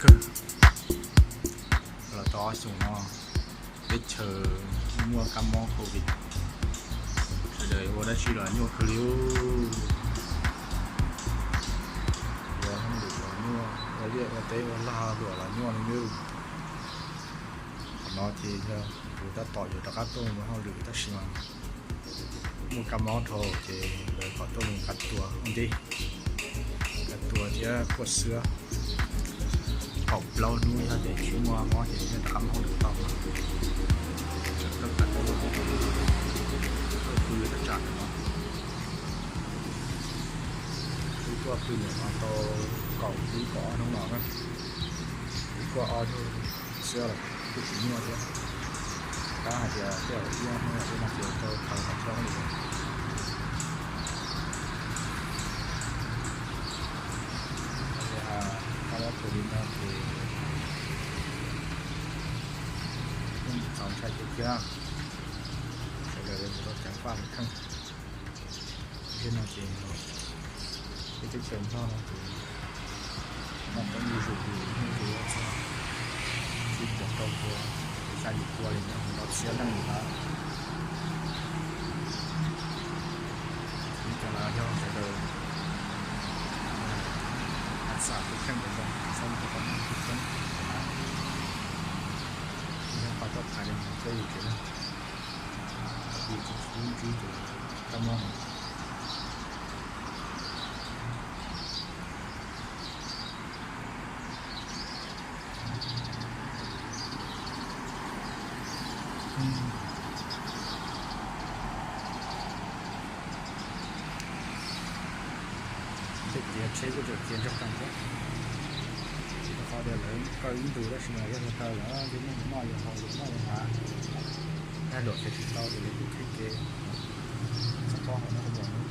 kawg. Los tau ob xyoos no teb chaws muaj kab mob covid, sawv daws ua dab tsi los nyuaj kawg li. Ua hauj lwm los nyuaj, ua liaj ua teb ua lag luam los nyuaj li nawb. Qhov no ces yog kuv tab tom yuav rov qab tuaj mus hauj lwm tab sis mas muaj kab mob dhau ces lawv kom tuaj mus kav tua ua ntej, kav tua thiab kuaj xwab kaum plaub hnub, yog tias tsis muaj mob ces yeej rov qab mus hauj lwm tau. Tau kav tua, tuaj pw thaj tsam no, wb tuaj pw ntawm no tau kaum hnub kaum ob hnub no na, wb kuaj ob hnub xwb los kuj tsis nyuaj thiab. Tab hais tias tej zaum ib ob hnub no ces tau tau tau thiab li. Kab mob covid no ces yeej txaus ntshai tiag tiag, sawv daws yuav tsum tau ceev faj lawv kheej. Thiab no ces peb teb chaws Nplog no ces noj peb ib zuj zus, ib zuj zus txog tsib puas rau puas, xya yim pua li no, nrov txhiab leej li ntawd. Vim cov no yog sawv daws xam tus kheej ntawd, xam tus kheej, tus kheej, yog qhov tau hais li thiab yus tsev neeg, yus tsis ntsib tus kab mob no. Tsheb kuj tseem txias nrog tas thiab, rau qhov tias lawv kaw ib ntus tab sis mas yog hluav taws lawm ces nej yuav noj yuav haus yuav noj yuav hnav, nag luam xaws tsis tau ces lawv kuj qhib kev. Txog pob hauv no kuj muaj hnub